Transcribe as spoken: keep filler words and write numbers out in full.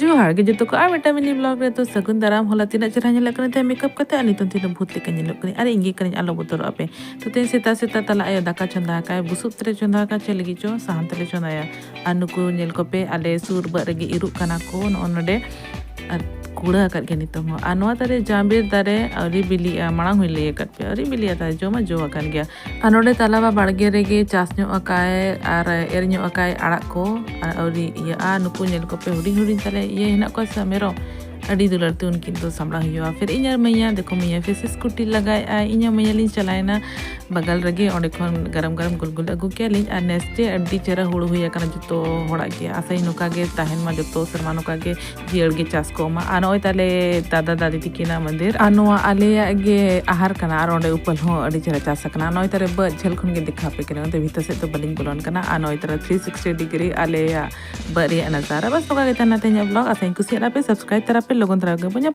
ᱡᱚᱦᱟᱨ ᱜᱮ ᱡᱚᱛᱚ ᱠᱚ, ᱟᱨ ᱢᱤᱫᱴᱟᱝ ᱢᱤᱱᱤ ᱵᱞᱚᱜ ᱨᱮ᱾ ᱛᱚ ᱥᱟᱹᱜᱩᱱ ᱫᱟᱨᱟᱢ᱾ ᱦᱚᱞᱟ ᱛᱤᱱᱟᱹᱜ ᱪᱮᱦᱨᱟ ᱧᱮᱞᱚᱜ ᱠᱟᱱᱟ ᱛᱟᱦᱮᱸ ᱢᱮᱠᱟᱯ ᱠᱟᱛᱮ, ᱟᱨ ᱱᱤᱛᱚᱝ ᱛᱤᱱᱟᱹᱜ ᱵᱷᱩᱛ ᱞᱮᱠᱟ ᱧᱮᱞᱚᱜ ᱠᱟᱱᱟ, ᱟᱨ ᱤᱧ ᱜᱮ ᱠᱟᱹᱱᱟᱹᱧ, ᱟᱞᱚ ᱵᱚᱛᱚᱨᱚᱜ ᱟᱯᱮ᱾ ᱛᱚ ᱛᱮᱦᱮᱧ ᱥᱮᱛᱟᱜ ᱥᱮᱛᱟᱜ ᱛᱟᱞᱟ ᱟᱭᱳ ᱫᱟᱠᱟ ᱪᱚᱸᱫᱟ ᱟᱠᱟᱫ, ᱵᱩᱥᱩᱵ ᱛᱮᱞᱮ ᱪᱚᱸᱫᱟ ᱟᱠᱟᱫ, ᱪᱮᱫ ᱞᱟᱹᱜᱤᱫ ᱪᱚ ᱥᱟᱦᱟᱱ ᱛᱮᱞᱮ ᱪᱚᱸᱫᱟᱭᱟ᱾ ᱟᱨ ᱱᱩᱠᱩ ᱧᱮᱞ ᱠᱚᱯᱮ, ᱟᱞᱮ ᱥᱩᱨ ᱵᱟᱹᱫᱽ ᱨᱮᱜᱮ ᱤᱨᱩᱜ ᱠᱟᱱᱟ ᱠᱚ ᱱᱚᱜᱼᱚ ᱱᱚᱰᱮ, ᱟᱨ ᱠᱩᱲᱟᱹ ᱟᱠᱟᱫ ᱜᱮᱭᱟ ᱱᱤᱛᱚᱝ ᱦᱚᱸ᱾ ᱟᱨ ᱱᱚᱣᱟ ᱫᱟᱨᱮ ᱡᱟᱢᱵᱤᱨ ᱫᱟᱨᱮ ᱟᱹᱣᱨᱤ ᱵᱤᱞᱤᱜᱼᱟ, ᱢᱟᱲᱟᱝ ᱦᱚᱸᱧ ᱞᱟᱹᱭ ᱟᱠᱟᱫ ᱯᱮᱭᱟ, ᱟᱹᱣᱨᱤ ᱵᱤᱞᱤᱜᱼᱟ, ᱛᱟᱭ ᱡᱚᱢᱟ ᱡᱚ ᱟᱠᱟᱱ ᱜᱮᱭᱟ᱾ ᱟᱨ ᱱᱚᱰᱮ ᱛᱟᱞᱟᱵᱟ ᱵᱟᱲᱜᱮ ᱨᱮᱜᱮ ᱪᱟᱥ ᱧᱚᱜ ᱟᱠᱟᱭ ᱟᱨ ᱮᱨ ᱧᱚᱜ ᱟᱠᱟᱭ ᱟᱲᱟᱜ ᱠᱚ, ᱟᱨ ᱟᱹᱣᱨᱤ ᱤᱭᱟᱹᱜᱼᱟ᱾ ᱱᱩᱠᱩ ᱧᱮᱞ ᱠᱚᱯᱮ, ᱦᱩᱰᱤᱧ ᱦᱩᱰᱤᱧ ᱛᱟᱞᱮ ᱤᱭᱟᱹ ᱦᱮᱱᱟᱜ ᱠᱚᱣᱟ ᱥᱮ ᱢᱮᱨᱚᱢ, ᱟᱹᱰᱤ ᱫᱩᱞᱟᱹᱲ ᱛᱮ ᱩᱱᱠᱤᱱ ᱫᱚ ᱥᱟᱢᱵᱲᱟᱣ ᱦᱩᱭᱩᱜᱼᱟ᱾ ᱯᱷᱤᱨ ᱤᱧ ᱟᱨ ᱢᱟᱹᱭᱟ, ᱫᱮᱠᱷᱚ ᱢᱟᱹᱭᱟ ᱯᱷᱤᱨ ᱥᱮ ᱥᱠᱩᱴᱤ ᱞᱟᱜᱟᱭᱮᱫᱼᱟᱭ, ᱤᱧ ᱟᱨ ᱢᱟᱹᱭᱟ ᱞᱤᱧ ᱪᱟᱞᱟᱣᱮᱱᱟ ᱵᱟᱜᱟᱞ ᱨᱮᱜᱮ, ᱚᱸᱰᱮ ᱠᱷᱚᱱ ᱜᱟᱨᱟᱢ ᱜᱟᱨᱟᱢ ᱜᱩᱞᱜᱩᱞ ᱟᱹᱜᱩ ᱠᱮᱭᱟ ᱞᱤᱧ᱾ ᱟᱨ ᱱᱮᱥ ᱪᱮ ᱟᱹᱰᱤ ᱪᱮᱦᱨᱟ ᱦᱩᱲᱩ ᱦᱩᱭ ᱟᱠᱟᱱᱟ ᱡᱚᱛᱚ ᱦᱚᱲᱟᱜ ᱜᱮ, ᱟᱥᱟᱭᱟᱹᱧ ᱱᱚᱝᱠᱟ ᱜᱮ ᱛᱟᱦᱮᱱ ᱢᱟ, ᱡᱚᱛᱚ ᱥᱮᱨᱢᱟ ᱱᱚᱝᱠᱟ ᱜᱮ ᱡᱤᱭᱟᱹᱲ ᱜᱮ ᱪᱟᱥ ᱠᱚᱜ ᱢᱟ᱾ ᱟᱨ ᱱᱚᱜᱼᱚᱭ ᱛᱟᱞᱮ ᱫᱟᱫᱟ ᱫᱟᱫᱤ ᱛᱤᱠᱤᱱᱟᱜ ᱢᱚᱱᱫᱤᱨ, ᱟᱨ ᱱᱚᱣᱟ ᱟᱞᱮᱭᱟᱜ ᱜᱮ ᱟᱦᱟᱨ ᱠᱟᱱᱟ, ᱟᱨ ᱚᱸᱰᱮ ᱩᱯᱟᱹᱞ ᱦᱚᱸ ᱟᱹᱰᱤ ᱪᱮᱦᱨᱟ ᱪᱟᱥ ᱟᱠᱟᱱᱟ᱾ ᱱᱚᱜᱼᱚᱭ ᱛᱟᱞᱮ ᱵᱟᱹᱫᱽ ᱡᱷᱟᱹᱞ ᱠᱷᱚᱱ ᱜᱮ ᱫᱮᱠᱷᱟᱣ ᱟᱯᱮ ᱠᱟᱱᱟ, ᱚᱱᱛᱮ ᱵᱷᱤᱛᱟᱹᱨ ᱥᱮᱫ ᱫᱚ ᱵᱟᱹᱞᱤᱧ ᱵᱚᱞᱚᱱ ᱠᱟᱱᱟ᱾ ᱟᱨ ᱱᱚᱜᱼᱚᱭ ᱛᱟᱞᱮ ᱛᱷᱨᱤ ᱥᱤᱠᱥᱴᱤ ᱰᱤᱜᱽᱨᱤ ᱟᱞᱮᱭᱟᱜ ᱵᱟᱹᱫᱽ ᱨᱮᱭᱟᱜ ᱱᱟᱡᱟᱨᱟ᱾ ᱵᱟᱥ ᱱᱚᱝᱠᱟ ᱜᱮ ᱛᱟᱦᱮᱱᱟ ᱛᱮᱦᱮᱧᱟᱜ ᱵᱞᱚᱜ᱾ ᱟᱥᱟᱧ ᱠᱩᱥᱤᱭᱟᱜᱼᱟ ᱯᱮ, ᱥᱟᱵᱥᱠᱨᱟᱭᱤᱵ ᱛᱟᱨᱟ ᱯᱮ, ᱞᱚᱜᱚᱱ ᱫᱷᱟᱨᱟ ᱜᱮ ᱵᱚᱱ ᱧᱟᱯᱟᱢᱟ᱾